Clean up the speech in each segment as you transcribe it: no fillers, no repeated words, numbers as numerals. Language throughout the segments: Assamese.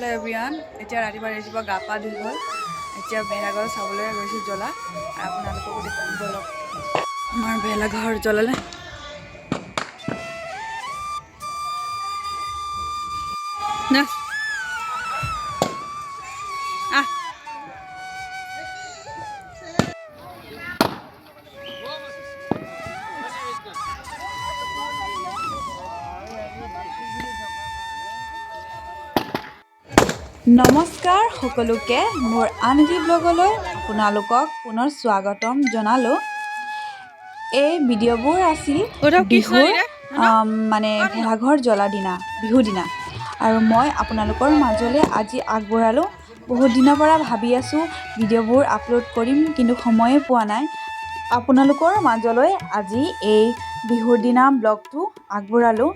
হেল্ল' এভৰিৱান, এতিয়া ৰাতিপুৱা ৰাতিপুৱা গা পা ধুই হ'ল। এতিয়া ভেলাঘৰ চাবলৈ গৈছোঁ জ্বলা আৰু আপোনালোককো দেখুৱাম। ব'লক, আমাৰ ভেলাঘৰ জ্বলালে। নাচ আহ। নমস্কাৰ সকলোকে, মোৰ আন এটি ব্লগলৈ আপোনালোকক পুনৰ স্বাগতম জনালোঁ। এই ভিডিঅ'বোৰ আছিল বিহুৰ মানে ভেলাঘৰ জ্বলা দিনা, বিহু দিনা আৰু মই আপোনালোকৰ মাজলৈ আজি আগবঢ়ালোঁ। বহুত দিনৰ পৰা ভাবি আছোঁ ভিডিঅ'বোৰ আপলোড কৰিম, কিন্তু সময়ে পোৱা নাই। আপোনালোকৰ মাজলৈ আজি এই বিহুৰ দিনা ব্লগটো আগবঢ়ালোঁ।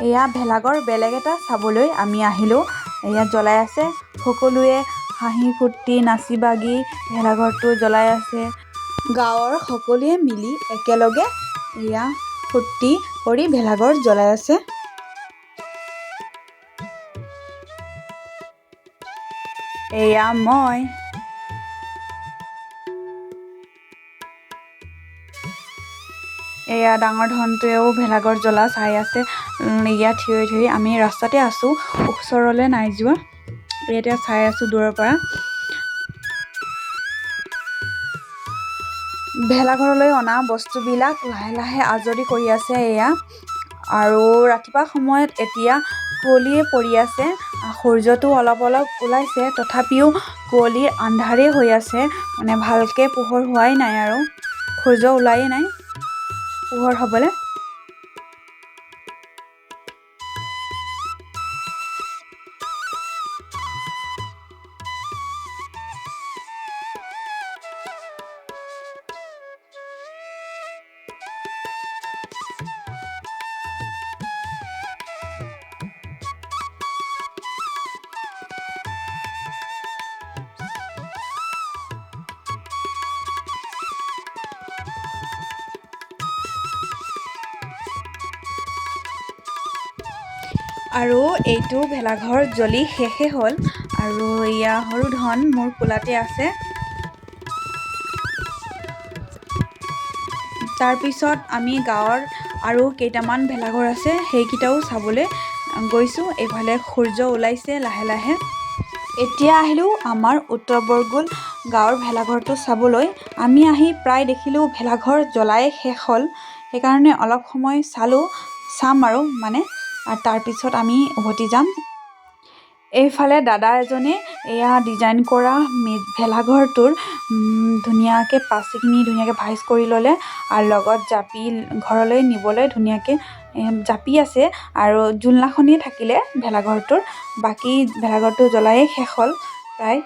এয়া ভেলাঘৰ বেলেগ এটা চাবলৈ আমি আহিলোঁ। এয়া জ্বলাই আছে, সকলোৱে হাঁহি ফূৰ্তি নাচি বাগি ভেলাঘৰটো জ্বলাই আছে। গাঁৱৰ সকলোৱে মিলি একেলগে এয়া ফূৰ্তি কৰি ভেলাঘৰ জ্বলাই আছে। এয়া মই। এয়া ডাঙৰ ধনটোৱেও ভেলাঘৰ জ্বলা চাই আছে। এয়া থিয় থিয়, আমি ৰাস্তাতে আছোঁ, ওচৰলৈ নাই যোৱা। ইয়াতে চাই আছোঁ দূৰৰ পৰা। ভেলাঘৰলৈ অনা বস্তুবিলাক লাহে লাহে আজৰি কৰি আছে এয়া। আৰু ৰাতিপুৱা সময়ত এতিয়া কুঁৱলীয়ে পৰি আছে। সূৰ্যটো অলপ অলপ ওলাইছে, তথাপিও কুঁৱলীৰ আন্ধাৰেই হৈ আছে, মানে ভালকৈ পোহৰ হোৱাই নাই আৰু সূৰ্য ওলায়েই নাই পোহৰ হ'বলৈ। আৰু এইটো ভেলাঘৰ জ্বলি শেষে হ'ল। আৰু এয়া সৰু ধন মোৰ কোলাতে আছে। তাৰপিছত আমি গাঁৱৰ আৰু কেইটামান ভেলাঘৰ আছে, সেইকেইটাও চাবলৈ গৈছোঁ। এইফালে সূৰ্য ওলাইছে লাহে লাহে। এতিয়া আহিলোঁ আমাৰ উত্তৰ বৰগোল গাঁৱৰ ভেলাঘৰটো চাবলৈ। আমি আহি প্ৰায় দেখিলোঁ ভেলাঘৰ জ্বলাই শেষ হ'ল, সেইকাৰণে অলপ সময় চালোঁ, চাম আৰু মানে আৰু তাৰপিছত আমি উভতি যাম। এইফালে দাদা এজনে এয়া ডিজাইন কৰা ভেলাঘৰটোৰ ধুনীয়াকৈ পাচিখিনি ধুনীয়াকৈ ভাইজ কৰি ল'লে আৰু লগত জাপি ঘৰলৈ নিবলৈ ধুনীয়াকৈ জাপি আছে। আৰু জোলনাখনেই থাকিলে ভেলাঘৰটোৰ, বাকী ভেলাঘৰটো জ্বলায়ে শেষ হ'ল প্ৰায়,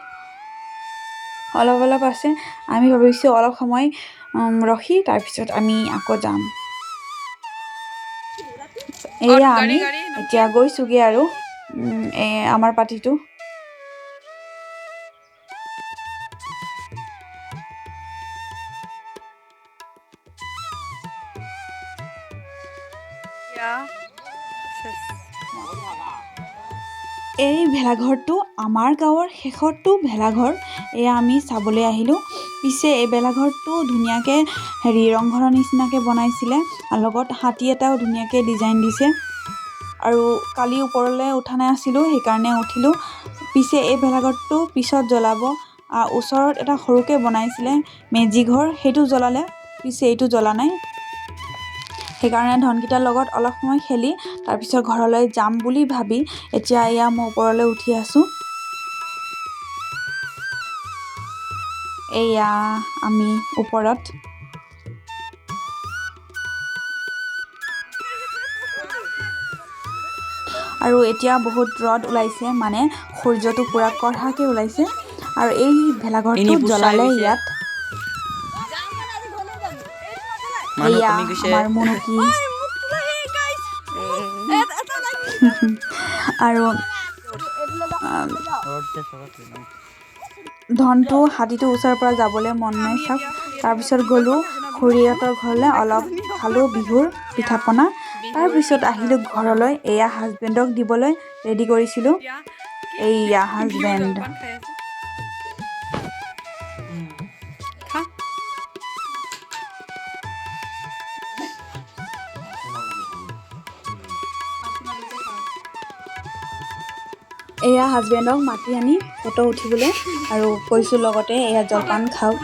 অলপ অলপ আছে। আমি ভাবিছোঁ অলপ সময় ৰখি তাৰপিছত আমি আকৌ যাম। এয়া আমি এতিয়া গৈছোঁগৈ আৰু আমাৰ পাৰ্টিটো। এই ভেলাঘৰটো আমাৰ গাঁৱৰ শেষৰটো ভেলাঘৰ। এয়া আমি চাবলৈ আহিলোঁ। পিছে এই ভেলাঘৰটো ধুনীয়াকৈ হেৰি ৰংঘৰৰ নিচিনাকৈ বনাইছিলে আৰু লগত হাতী এটাও ধুনীয়াকৈ ডিজাইন দিছে। আৰু কালি ওপৰলৈ উঠা নাই আছিলোঁ, সেইকাৰণে উঠিলোঁ। পিছে এই ভেলাঘৰটো পিছত জ্বলাব। ওচৰত এটা সৰুকৈ বনাইছিলে মেজি ঘৰ, সেইটো জ্বলালে, পিছে এইটো জ্বলা নাই। সেইকাৰণে ধনকেইটাৰ লগত অলপ সময় খেলি তাৰপিছত ঘৰলৈ যাম বুলি ভাবি এতিয়া এয়া মই ওপৰলৈ উঠি আছোঁ। এয়া আমি ওপৰত। আৰু এতিয়া বহুত ৰ'দ ওলাইছে, মানে সূৰ্যটো পূৰা কঢ়াকৈ ওলাইছে। আৰু এই ভেলাঘৰটো জ্বলালে ইয়াত। এয়া আমাৰ মুনুকি। আৰু ধনটো হাতীটো ওচৰৰ পৰা যাবলৈ মন নাই চাওক। তাৰপিছত গ'লোঁ খুৰীহঁতৰ ঘৰলৈ, অলপ খালোঁ বিহুৰ পিঠা পনা। তাৰপিছত আহিলোঁ ঘৰলৈ। এয়া হাজবেণ্ডক দিবলৈ ৰেডি কৰিছিলোঁ। এইয়া হাজবেণ্ড। এয়া হাজবেণ্ডক মাতি আনি ফটো উঠিবলৈ আৰু কৈছোঁ লগতে এয়া জলপান খাওক।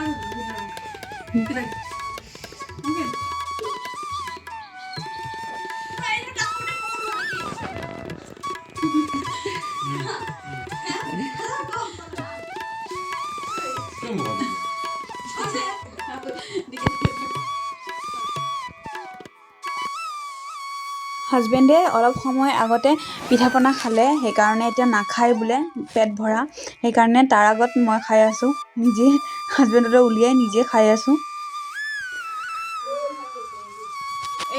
হাজবেণ্ডে অলপ সময় আগতে পিঠা পনা খালে, সেইকাৰণে এতিয়া নাখায় বোলে, পেট ভৰা। সেইকাৰণে তাৰ আগত মই খাই আছোঁ নিজে, হাজবেণ্ডলৈ উলিয়াই নিজে খাই আছোঁ।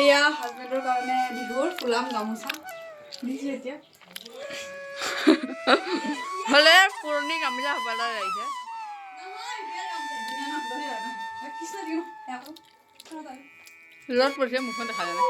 এয়া হাজবেণ্ডৰ কাৰণে বিহুৰ ফুলাম গামোচা দিছোঁ এতিয়া। হ'লে পুৰণি গামোচা হ'ব লাগিছে। ৰ'দ পৰিছে, মুখখন দেখা যায় নাই।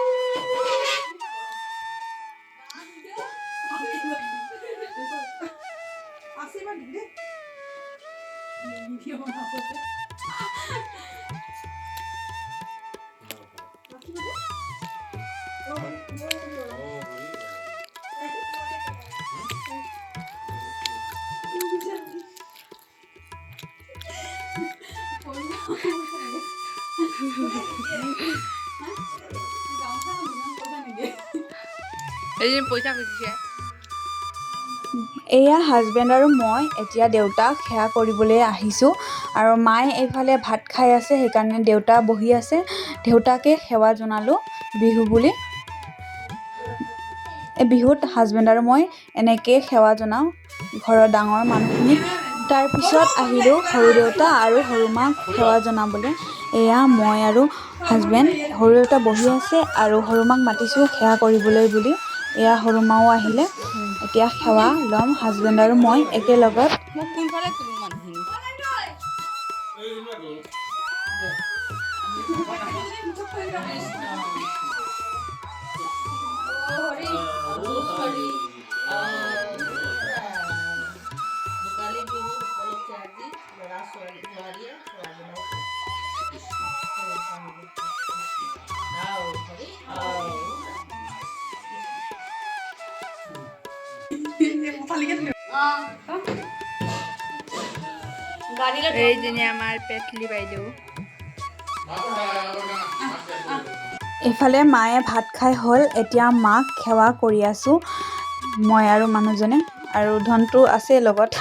এদিন পইচা খুজিছে। এয়া হাজবেণ্ড আৰু মই এতিয়া দেউতাক সেৱা কৰিবলৈ আহিছোঁ আৰু মায়ে এইফালে ভাত খাই আছে, সেইকাৰণে দেউতা বহি আছে। দেউতাকে সেৱা জনালোঁ বিহু বুলি। এই বিহুত হাজবেণ্ড আৰু মই এনেকৈয়ে সেৱা জনাওঁ ঘৰৰ ডাঙৰ মানুহখিনিক। তাৰপিছত আহিলোঁ সৰু দেউতা আৰু সৰু মাক সেৱা জনাবলৈ। এয়া মই আৰু হাজবেণ্ড, সৰু দেউতা বহি আছে আৰু সৰু মাক মাতিছোঁ সেৱা কৰিবলৈ বুলি। এয়া সৰু মাও আহিলে। এতিয়া সেৱা ল'ম হাজবেণ্ড আৰু মই একেলগত। মোক কোনফালে তোলো মানুহখিনি? ভোগালী বিহু উপলক্ষে আজি ল'ৰা ছোৱালী বোৱাৰীয়ে সেৱা জনাইছে। হৰি হৰি। এইজনী আমাৰ পেটলি বাইদেউ। এইফালে মায়ে ভাত খাই হ'ল। এতিয়া মাক সেৱা কৰি আছোঁ মই আৰু মানুহজনে, আৰু ধনটো আছে লগত।